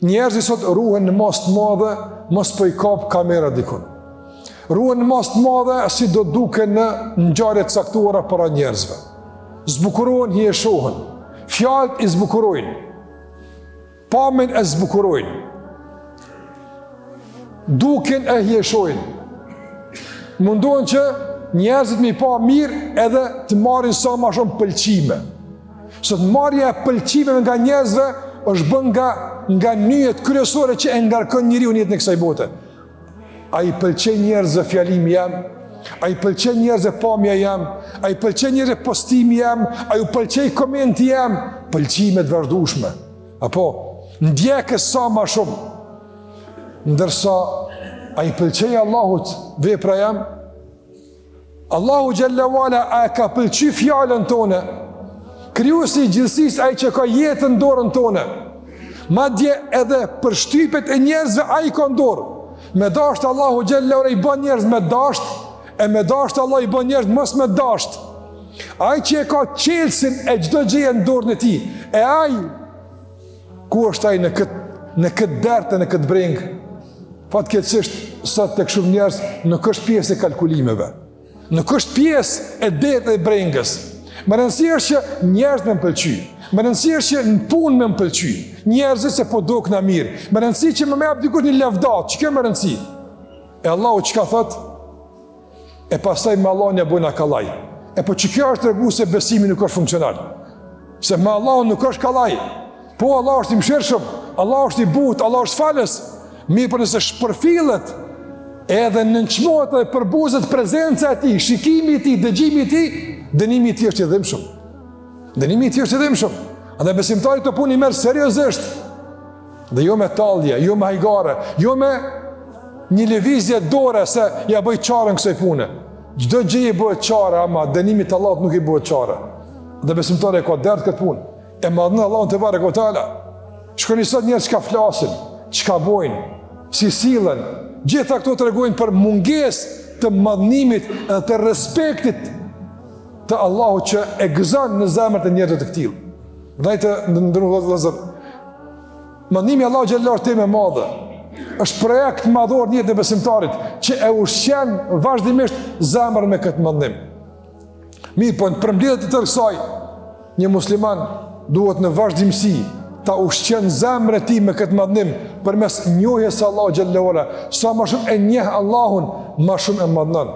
Njerëzit sot ruhen në masë të madhe, mos po i kap kamera dikun. Ruhen në masë të madhe si do duken në ngjarje të caktuara para njerëzve. Zbukurohen, hijeshohen. Fjalët i zbukurojnë. Pamjen e zbukurojnë. Dukjen e hijeshojnë. Mundohen që njerëzit me i pa mirë edhe të marrin sa ma shumë pëlqime. Sot marrja e pëlqimeve nga njerëzve është bën nga nga nyjet kryesore që e ngarkon njeriun në jetën e kësaj bote. A i pëlqen njerëzve fjalimi jem? A i pëlqen njerëzve pamja jem? A i pëlqen njerëzve postimi jem? A ju pëlqen komenti jem? Pëlqime të vazhdueshme. Apo ndjekës sa ma shumë. Ndërsa a i pëlqen Allahut vepra jem? Allahu xhelle ue ala a e ka pëlqy fjalën tonë? Krijuesi i gjithësisë ai që ka jetën në dorën tonë. Madje edhe përshtypjet e njerëzve ai i ka në dorë. Me dashtë Allahu xhelle ue ala i bën njerëz me dashtë, e me dashtë Allah i bën njerëz mos me dashtë. Ai që e ka çelësin e çdo gjëje në dorën e tij, e ai ku është ai në këtë në këtë dert e në këtë brengë? Fatkeqësisht sot tek shumë njerëz nuk është pjesë e kalkulimeve. Nuk është pjesë e dertit e brengës. Me rëndësi është që njerëzit me më pëlqy. Me rëndësi është që në punë me më pëlqy. Njerëzit se po dokna mirë. Me rëndësi që me më jap dikush një lavdatë, që kjo me rëndësi. E Allahu çka thotë? E pastaj me Allahun ja bojna kallaj. E po që kjo është tregu se besimi nuk është funksional. Se me Allahun nuk është kallaj. Po Allah është i mëshirshëm, Allah është i butë, Allah është falës. Mirëpo nëse shpërfillet edhe nënçmohet dhe përbuzet prezenca e tij, shikimi i tij, dëgjimi i tij, dënimi i tij është i dhimbshëm. Dënimi i tij është i dhimbshëm. Andaj besimtari këto punë i merr seriozisht. Dhe jo me tallje, jo me hajgare, jo me një lëvizje dore se ja bëj çaren kësaj pune. Çdo gjë i bëhet çare, ama dënimit të Allahut nuk i bëhet çare. Dhe besimtari e ka dert këtë punë. E madhnon Allahun tebareke ve teala. Shikoni sot njerëz çka flasin, çka bojnë, si sillen. Gjitha këto tregojnë për mungesë të madhnimit dhe të respektit të Allahut që e gëzon në zemrat e njerëzve të këtillë. Ndaj të nderuar vëllezër, madhnimi i Allahut xhelle është temë e madhe, është projekt madhor në jetën e besimtarit, që e ushqen vazhdimisht zemrën me këtë madhnim. Mirëpo, në përmbledhje të tërë kësaj, një musliman duhet në vazhdimësi ta ushqen zemrën e tij me këtë madhnim përmes njohjes së Allahut xhelle ve ala, sa ma shumë e njeh Allahun, ma shumë e madhnon.